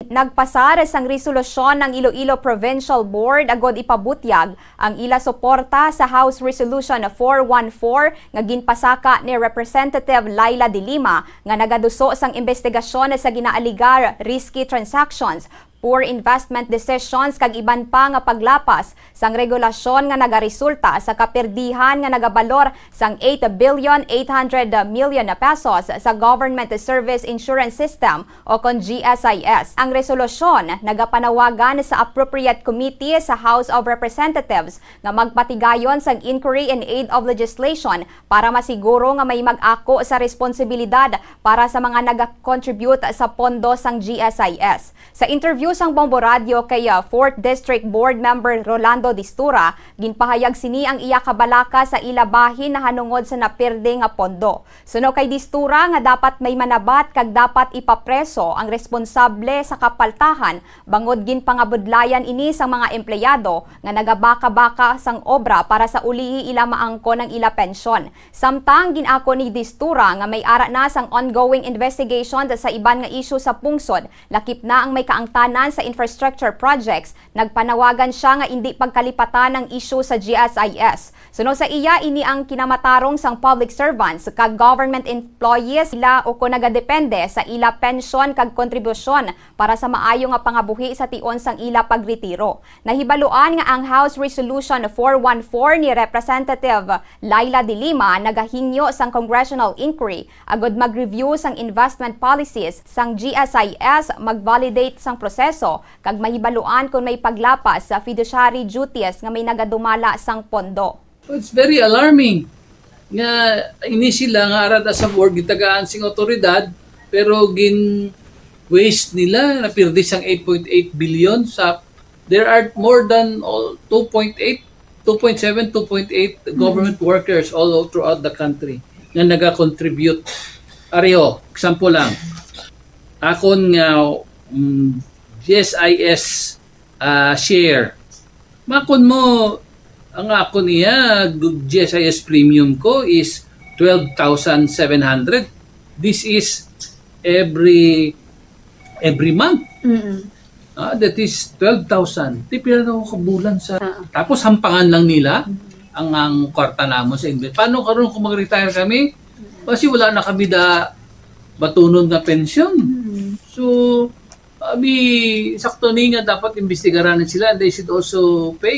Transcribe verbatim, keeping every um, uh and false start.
Nagpasar sang resolusyon ang Iloilo Provincial Board agod ipabutyag ang ila suporta sa House Resolution four one four nga ginpasaka ni Representative Laila de Lima nga nagaduso sang imbestigasyon sa ginaaligar risky transactions, poor investment decisions kag iban pa nga paglapas sang regulasyon nga nagaresulta sa kapirdihan nga nagabalor sang eight billion eight hundred million pesos sa Government Service Insurance System o kon G S I S. Ang resolusyon nagapanawagan sa appropriate committee sa House of Representatives nga magpatigayon sang inquiry in aid of legislation para masiguro nga may mag-ako sa responsibilidad para sa mga nagakontribute sa pondo sang G S I S. Sa interview sang Bombo Radio kay, ah, Fourth District Board Member Rolando Distura, ginpahayag sini ang iya kabalaka sa ila bahin nahanungod sa napirde nga pondo. Suno kay Distura nga dapat may manabat kag dapat ipapreso ang responsable sa kapaltahan bangod ginpangabudlayan ini sang mga empleyado nga nagabaka-baka sang obra para sa ulihi ila maangkon ang ila pensyon. Samtang gin-ako ni Distura nga may ara na sang ongoing investigation sa iban nga isyu sa pungsod, lakip na ang may kaangtanan sa infrastructure projects, nagpanawagan siya nga indi pagkalipatan ang isyu sa G S I S. Suno sa iya, ini ang kinamatarong sang public servants kag government employees, ila o kon nagadepende sa ila pensyon kag kontribusyon para sa maayo nga pangabuhi sa tion sang ila pagretiro. Nahibaluan nga ang House Resolution four one four ni Representative Laila de Lima nagahingyo sang congressional inquiry agud mag-review sang investment policies sang G S I S, mag-validate sang proseso, kag mahibaluan kon may paglapas sa fiduciary duties nga may nagadumala sang pondo. It's very alarming nga ini sila nga ara sa board gitagaan sing awtoridad, pero gin waste nila, napirdi sang eight point eight billion sa, there are more than all two point eight, two point seven, two point eight government workers all throughout the country nga naga-contribute. Areho, example lang. Akon nga, mm, G S I S, ah, share. Makon mo, ang akon iya, gu-, G S I S premium ko is twelve thousand seven hundred. This is every, every month. Mm-mm. Ah, that is twelve thousand. Di pila na ako kabulan sa, Ah. tapos hampangan lang nila ang, ang kwarta namon sa invest. Paano karon kung mag-retire kami? Kasi wala na kami da batunon nga pensyon. Mm. So, abi, sakto ni nga dapat imbestigaran na sila. They should also pay